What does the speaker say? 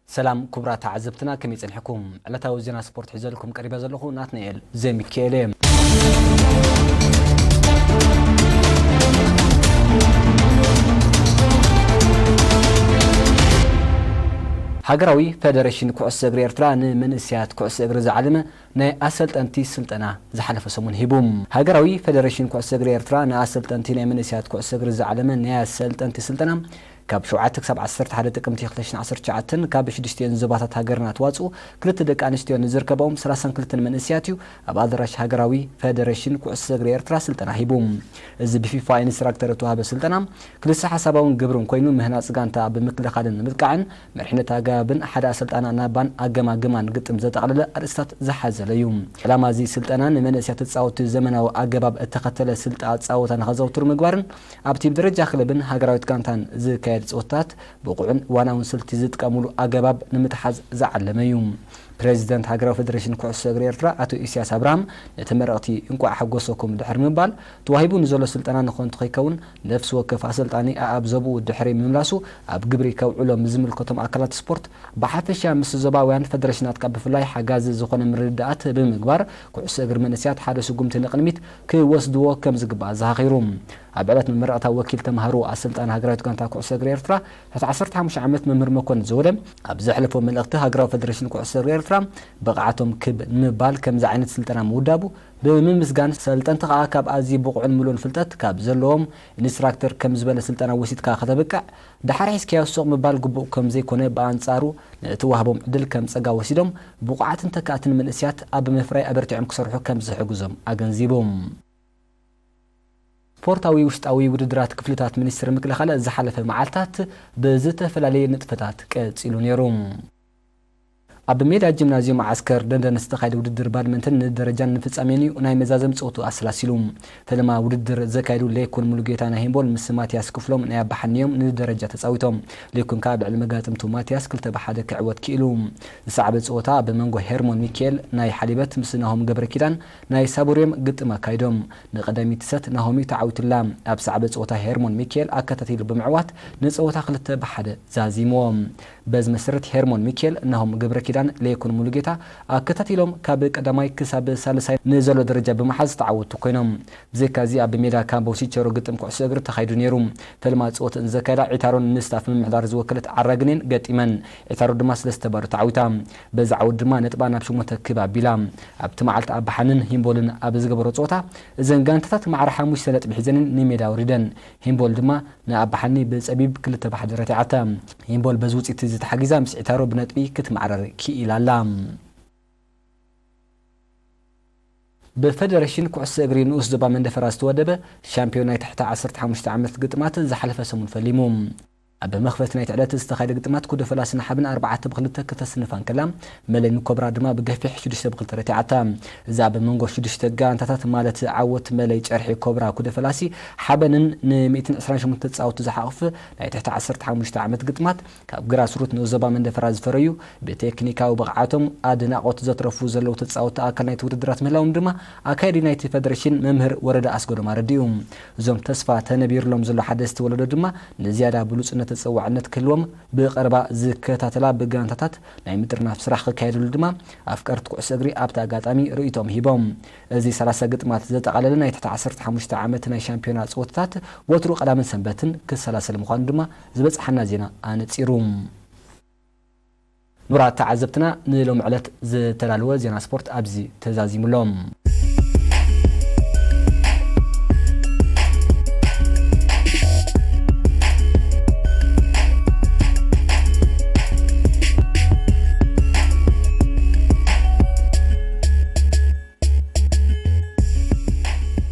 ሰላም ክቡራት ተዓዘብትና፣ ከመይ ጸኒሕኩም? ዕለታዊ ዜና ስፖርት ሒዘልኩም ቀሪበ ዘለኹ ናትናኤል ዘሚካኤል እየ። ሃገራዊ ፈደረሽን ኩዕሶ እግሪ ኤርትራ ንመንእሰያት ኩዕሶ እግሪ ዝዓለመ ናይ ኣሰልጠንቲ ስልጠና ዝሓለፈ ሰሙን ሂቡ። ሃገራዊ ፈደረሽን ኩዕሶ እግሪ ኤርትራ ንኣሰልጠንቲ ናይ መንእሰያት ኩዕሶ እግሪ ዝዓለመ ናይ ኣሰልጠንቲ ስልጠና ካብ ሸውዓተ ክሳብ ዓሰርተ ሓደ ጥቅምቲ ክልተ ሽሕን ዓሰርተ ትሽዓተን ካብ ሽዱሽቲኦን ዞባታት ሃገርና ተዋፅኡ ክልተ ደቂ ኣንስትዮ ንዝርከበኦም ሰላሳን ክልተን መንእሰያት እዩ ኣብ ኣዳራሽ ሃገራዊ ፈደረሽን ኩዕሶ እግሪ ኤርትራ ስልጠና ሂቡ። እዚ ብፊፋ ኢንስትራክተር እተዋህበ ስልጠና ክልሰ ሓሳባውን ግብርን ኮይኑ ምህናፅ ጋንታ ብምክልኻልን ምጥቃዕን መሪሕነት ኣገባብን ሓደ ኣሰልጣና ናባን ኣገማግማን ግጥም ዘጠቓለለ ኣርእስታት ዝሓዘለ እዩ። ዕላማ እዚ ስልጠና ንመንእሰያት ተፃወትቲ ዘመናዊ ኣገባብ እተኸተለ ስልጣ ፃወታ ንኸዘውትሩ ምግባርን ኣብቲ ብደረጃ ክለብን ሃገራዊት ጋንታን ዝካየድ ፀወታታት ብቑዕን ዋናውን ስልቲ ዝጥቀሙሉ ኣገባብ ንምትሓዝ ዝዓለመ እዩ። ፕሬዚደንት ሃገራዊ ፌደሬሽን ኩዕሶ እግሪ ኤርትራ ኣቶ ኢሳያስ ኣብርሃም ንተመረቕቲ እንቋዕ ሓጎሰኩም ድሕሪ ምባል ተዋሂቡ ንዘሎ ስልጠና ንኸንቱ ከይከውን ነፍሲ ወከፍ ኣሰልጣኒ ኣኣብ ዞብኡ ድሕሪ ምምላሱ ኣብ ግብሪ ከውዕሎ ምስ ዝምልከቶም ኣካላት ስፖርት ብሓፈሻ ምስ ዞባውያን ፈደረሽናት ካብ ብፍላይ ሓጋዚ ዝኾነ ምርድዳኣት ብምግባር ኩዕሶ እግሪ መንእሰያት ሓደ ስጉምቲ ንቕድሚት ክወስድዎ ከም ዝግባእ ኣዘኻኺሩ። ኣብ ዕለት መመረቕታ ወኪል ተምሃሮ ኣሰልጣኒ ሃገራዊት ጋንታ ኩዕሶ እግሪ ኤርትራ ትሕቲ ዓሰርተ ሓሙሽተ ዓመት መምህር መኮንን ዘወደ ኣብ ዘሕለፎ መልእኽቲ ሃገራዊ ፈደረሽን ኩዕሶ እግሪ ኤርትራ ብቕዓቶም ክብ ንምባል ከምዚ ዓይነት ስልጠና ምውዳቡ ብምምስጋን ሰልጠንቲ ከኣ ካብ ኣዝዩ ብቑዕን ምሉእን ፍልጠት ካብ ዘለዎም ኢንስትራክተር ከም ዝበለ ስልጠና ወሲድካ ከተብቅዕ ደሓር ሒዝካዮ ሱቕ ምባል ግቡእ ከም ዘይኮነ ብኣንጻሩ ንእትዋህቦም ዕድል ከም ጸጋ ወሲዶም ብቑዓትን ተካእትን መንእሰያት ኣብ ምፍራይ ኣበርቲዖም ክሰርሑ ከም ዝሕግዞም ኣገንዚቡ። ስፖርታዊ ውሽጣዊ ውድድራት ክፍልታት ሚኒስትር ምክልኻል ዝሓለፈ መዓልታት ብዝተፈላለየ ንጥፈታት ቀጺሉ ነይሩ። ኣብ ሜዳ ጂምናዝዮም ዓስከር ደንደን ዝተኻየደ ውድድር ባድመንትን ንደረጃን ንፍጻሜን እዩ ናይ መዛዘም ጸወቱ ኣሰላሲሉ። ፈለማ ውድድር ዘካየዱ ሌኩን ሙሉጌታ ናይ ሄምቦል ምስ ማትያስ ክፍሎም ናይ ኣባሓንዮም ንደረጃ ተጻዊቶም። ሌኩን ከኣ ኣብ ልዕሊ መጋጥምቱ ማትያስ ክልተ ብሓደ ክዕወት ክኢሉ። ዝሰዓበ ጸወታ ኣብ መንጎ ሄርሞን ሚካኤል ናይ ሓሊበት ምስ ናሆም ገብረኪዳን ናይ ሳቡርዮም ግጥም ኣካይዶም። ንቐዳሚት ሰት ናሆም እዩ ተዓዊቱላ። ኣብ ሰዓበ ጸወታ ሄርሞን ሚካኤል ኣከታቲሉ ብምዕዋት ንጸወታ ክልተ ብሓደ ዛዚምዎ። በዚ መሰረት ሄርሞን ሚካኤል፣ ናሆም ገብረኪዳን፣ ለይኩን ሙሉጌታ ኣከታቲሎም ካብ ቀዳማይ ክሳብ ሳልሳይ ንዘሎ ደረጃ ብምሓዝ ዝተዓወቱ ኮይኖም። ብዘይካዚ ኣብ ሜዳ ካምቦ ሲቸሮ ግጥም ኩዕሶ እግሪ ተኻይዱ ነይሩ። ፈልማ ጸወተን ዘካየዳ ዒታሮን ንስታፍ ምምሕዳር ዝወከለት ዓራግኔን ገጢመን። ዒታሮ ድማ ሰለስተ ባዶ ተዓዊታ። በዚ ዓወት ድማ ነጥባ ናብ ሸሞንተ ክብ ኣቢላ። ኣብቲ መዓልቲ ኣባሓንን ሂምቦልን ኣብ ዝገበሮ ጸወታ እዘን ጋንታታት ማዕረ ሓሙሽተ ነጥቢ ሒዘን ንሜዳ ወሪደን። ሂምቦል ድማ ንኣባሓኒ ብጸቢብ ክልተ ብሓደ ረቲዓታ። ሂምቦል በዚ ውጽኢት እዚ ተሓጊዛ ምስ ዒታሮ ብነጥቢ ክትማዕረር ክኢላ ኣላ። ብፈደረሽን ኩዕሶ እግሪ ንኡስ ዞባ መንደፈራ ዝተወደበ ሻምፒዮን ናይ ትሕቲ ዓሰርተ ሓሙሽተ ዓመት ግጥማት ዝሓለፈ ሰሙን ፈሊሙ። ኣብ መኽፈቲ ናይቲ ዕለት ዝተኻየደ ግጥማት ኩደ ፈላሲ ንሓብን ኣርባዕተ ብክልተ ከተስንፋ እንከላ፣ መለይ ኮብራ ድማ ብገፊሕ ሽዱሽተ ብክልተ ረቲዓታ። እዚ ኣብ መንጎ ሽዱሽተ ጋንታታት ማለት ዓወት መለይ ጨርሒ ኮብራ ኩደ ፈላሲ ሓበንን ን ሚእትን ዕስራን ሸሞንተ ተጻወቱ ዝሓቕፍ ናይ ትሕቲ ዓሰርተ ሓሙሽተ ዓመት ግጥማት ካብ ግራስሩት ንኡስ ዞባ መንደፈራ ዝፈረዩ ብቴክኒካዊ ብቕዓቶም ኣድናቖት ዘትረፉ ዘለዉ ተጻወትቲ ኣካል ናይቲ ውድድራት ምህላዎም ድማ ኣካያዲ ናይቲ ፈደረሽን መምህር ወረደ ኣስገዶም ኣረዲኡ። እዞም ተስፋ ተነቢርሎም ዘለዉ ሓደስቲ ወለዶ ድማ ንዝያዳ ብሉጽነት ተጸዋዕነት ክህልዎም ብቐረባ ዝከታተላ ብጋንታታት ናይ ምጥርናፍ ስራሕ ክካየደሉ ድማ ኣፍቀርቲ ኩዕሶ እግሪ ኣብቲ ኣጋጣሚ ርእይቶኦም ሂቦም። እዚ ሰላሳ ግጥማት ዘጠቓለለ ናይ ትሕቲ ዓሰርተ ሓሙሽተ ዓመት ናይ ሻምፒዮና ጸወታታት ወትሩ ቀዳምን ሰንበትን ክሰላሰል ምዃኑ ድማ ዝበጽሓና ዜና ኣነጺሩ። ክቡራት ተዓዘብትና ንሎሚ ዕለት ዝተዳለወ ዜና ስፖርት ኣብዚ ተዛዚሙ ኣሎ።